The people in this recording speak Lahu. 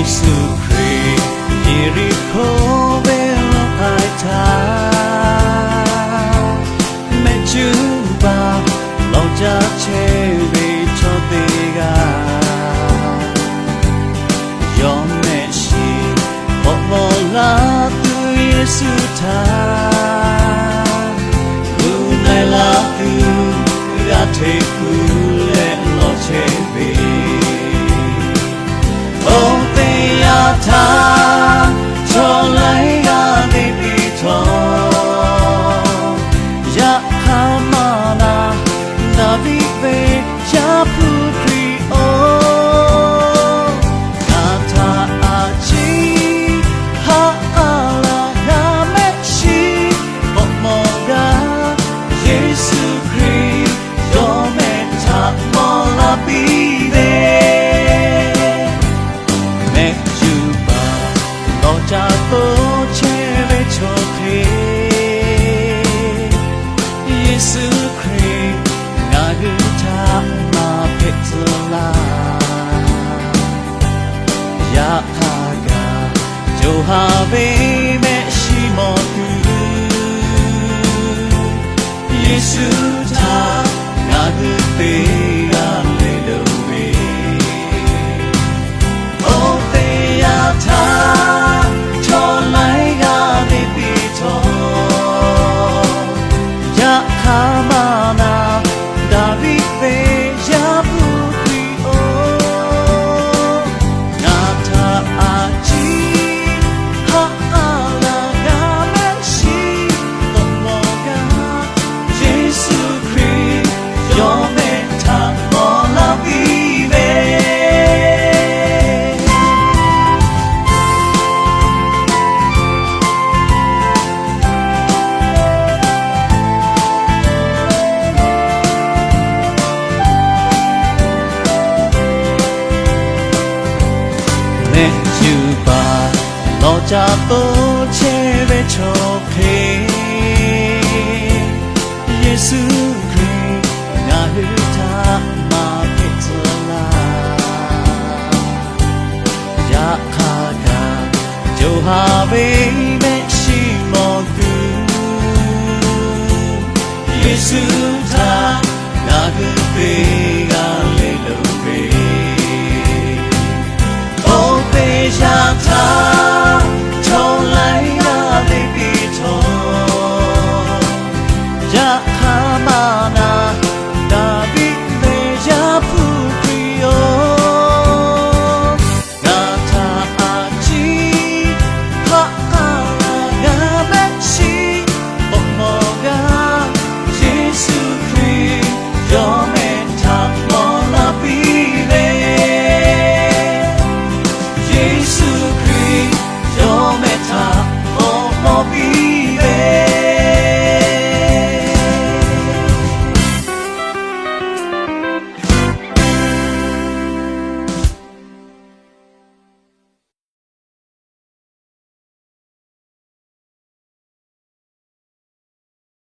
Yeˍsuˆ Hkriꞈ Yeˍriˆhkoˇ venˇ lawˇ hk'ai htaˇ, mehˆ cuˉ baˬ lawˬ caˇ chehˇ ve chaw teˇ g'aˇ, yawˇ mehˆ shiˍ k'awꞈ lawˬ laˇ tuˬ Yeˍsuˆ htaꞈ gu na-e laˇ tuˬ, g'aˇ hteꞈ kuˬ leh lawˬ chehˇ ve Oˇ teˇ yanˇ htaˇ, chaw laiˉ g'aˇ teˇ piˇ htawˇ, yaꞈ hk'aˇ maˇ na, Daˍviˆ ve Yaˇ hpu Hkriꞈ-oˬ, ngaˬ htaꞈ a ciˉ haˆ aˉ laˇ g'a mehˆ shiˍ k'awꞈ mawˬ gaˇ. Yeˍsuˆ Hkriꞈ yawˇ mehˆ htaꞈ mawˬ laˇ piˇ ve, mehˆ cuˉ baˬ lawˬ caˇ toˇ chehˇ ve chaw hk'e, Yeˍsuˆ Hkriꞈ ngaˬ hui htaꞈ maˇ hpehꞈ tcuh laˇ. Yaꞈ hk'aˇ kaꞈ, co ha ve mehˆ shiˍ mawˬ tuˬ, Yeˍsuˆ htaꞈ ngaˬ hui te g'a leh loˍ ve, oˇ teˇ yanˇ htaˇ, chaw laiˉ g'aˇ teˇ piˇ htawˇ, yaꞈ hk'aˇ maˇ na, Daˍviˆ ve Yaˇ hpu Hkriꞈ-oˬ, ngaˬ htaꞈ a ciˉ haˆ aˉ laˇ g'a mehˆ shiˍ k'awꞈ mawˬ gaˇ. Yeˍsuˆ Hkriꞈ yawˇ mehˆ htaꞈ mawˬ laˇ piˇ ve, mehˆ cuˉ baˬ lawˬ caˇ toˇ chehˇ ve chaw hk'e, Yeˍsuˆ Hkriꞈ ngaˬ hui htaꞈ maˇ hpehꞈ tcuh laˇ. Yaꞈ hk'aˇ kaꞈ, co ha ve mehˆ shiˍ mawˬ tuˬ, Yeˍsuˆ htaꞈ ngaˬ hui te